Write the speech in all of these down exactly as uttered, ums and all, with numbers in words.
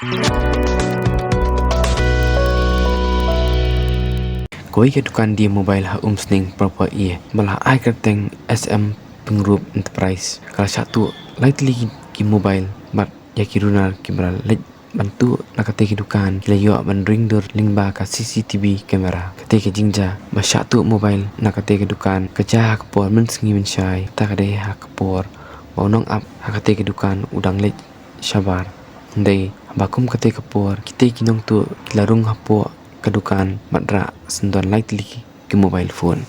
Kawei ka dukan die mobile ha Umsning Proper Ïa ba la ai kyrteng S M Pyngrope Enterprise ka la shah tuh lai tylli ki mobile bad ïa ki runar kiba la leit ban tuh na katei ka dukan ki la ïoh ban ring dur lyngba ka C C T V camera. Katei ka jingjia ba shah tuh mobile na katei ka dukan ka jia ha ka por mynsngi mynshai, kata ka dei ha ka por ba u nongap ha katei ka dukan u dang leit shabar. Hynrei haba kum katei ka por, kitei ki nongtuh ki la rung hapoh ka dukan bad rah syndon lai tylli ki mobile phone.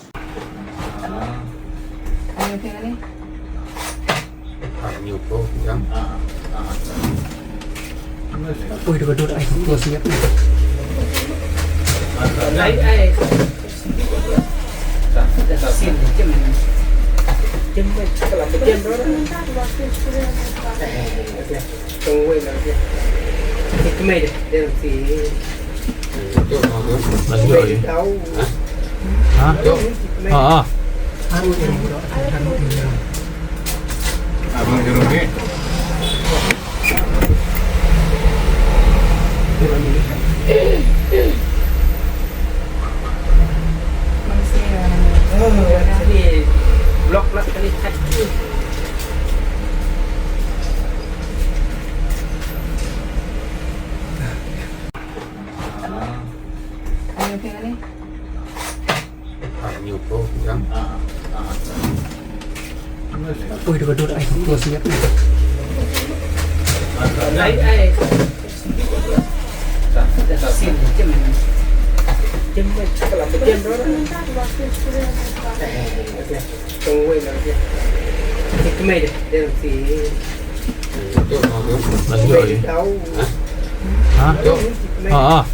Ui, da ka dur ai, ko siap. Ha? Ah, ah. Ui, da ka dur ai, ko siap. Ha? Ah, ah.